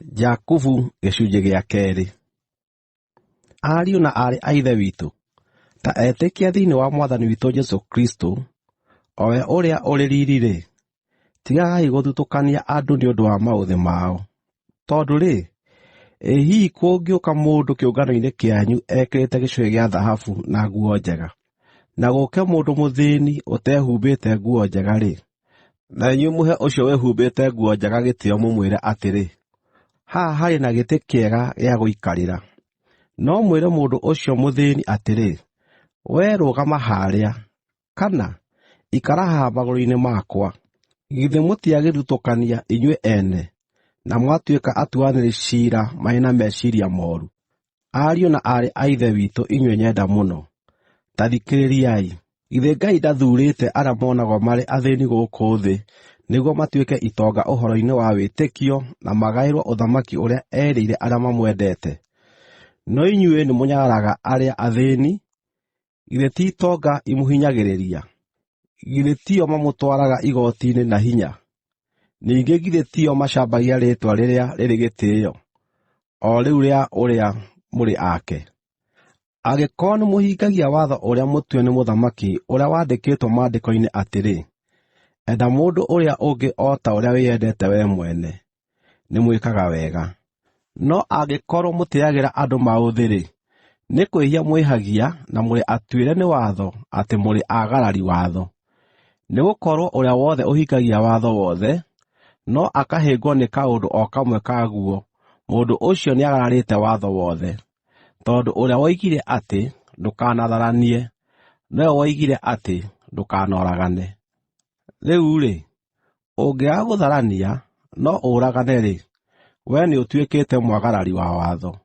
Jakubu gĩcunjĩ gĩa kerĩ. Ariũ na aarĩ a Ithe witũ, ta etĩkia thĩinĩ wa Mwathani witũ Jesũ Kristũ, o we ũrĩa ũrĩ riiri-rĩ, tigagai gũthutũkania andũ nĩ ũndũ wa maũthĩ mao. Tondũ-rĩ, ĩ hihi kũngĩũka mũndũ kĩũngano-inĩ kĩanyu ekĩrĩte gĩcũhĩ gĩa thahabu na nguo njega, na gũũke mũndũ mũthĩĩni ũtehumbĩte nguo njega-rĩ, na inyuĩ mũhe ũcio wĩhumbĩte nguo njega gĩtĩĩo mũmwĩre atĩrĩ, “Haha harĩ na gĩtĩ kĩega gĩa gũikarĩra,” no mwĩre mũndũ ũcio mũthĩĩni atĩrĩ, “Wee rũgama haarĩa,” kana, “Ikara haha magũrũ-inĩ makwa,” githĩ mũtiagĩthutũkania inyuĩ ene, na mwatuĩka atuanĩri ciira marĩ na meciiria mooru? Ariũ na aarĩ a Ithe witũ inyuĩ nyenda mũno, ta thikĩrĩriai. Githĩ Ngai ndathuurĩte arĩa monagwo marĩ athĩĩni gũkũ thĩ nĩguo matuĩke itonga ũhoro-inĩ wa wĩtĩkio na magaĩrwo ũthamaki ũrĩa erĩire arĩa mamwendete? No inyuĩ nĩmũnyararaga arĩa athĩĩni. Githĩ ti itonga imũhinyagĩrĩria? Githĩ tio mamũtwaraga igooti-inĩ na hinya? Ningĩ githĩ tio macambagia rĩĩtwa rĩrĩa rĩrĩ gĩtĩĩo, o rĩu rĩa ũrĩa mũrĩ ake? Angĩkorwo nĩmũhingagia watho ũrĩa mũtue nĩ mũthamaki ũrĩa wandĩkĩtwo Maandĩko-inĩ atĩrĩ, “Enda mũndũ ũrĩa ũngĩ o ta ũrĩa wĩyendete wee mwene,” nĩmwĩkaga wega. No angĩkorwo mũtĩĩagĩra andũ maũthĩ-rĩ, nĩ kwĩhia mwĩhagia na mũrĩ atuĩre nĩ watho atĩ mũrĩ aagarari watho. Nĩgũkorwo ũrĩa wothe ũhingagia watho wothe, no akahĩngwo nĩ kaũndũ o kamwe kaguo, mũndũ ũcio nĩagararĩte watho wothe. Tondũ ũrĩa woigire atĩ, “Ndũkanatharanie,” nowe woigire atĩ, “Ndũkanoragane.” Rĩu-rĩ, ũngĩaga gũtharania, no ũragane-rĩ, wee nĩũtuĩkĩte mwagarari wa watho.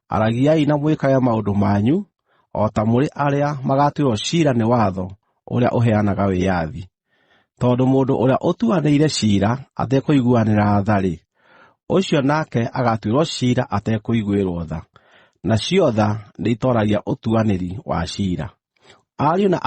Aragiai na mwĩkage maũndũ manyu o ta mũrĩ arĩa magaatuĩrwo ciira nĩ watho ũrĩa ũheanaga wĩyathi. Tondũ mũndũ ũrĩa ũtuanĩire ciira atekũiguanĩra tha-rĩ, ũcio nake agaatuĩrwo ciira atekũiguĩrwo tha. Nacio tha nĩitooragia ũtuanĩri wa ciira. Ariũ na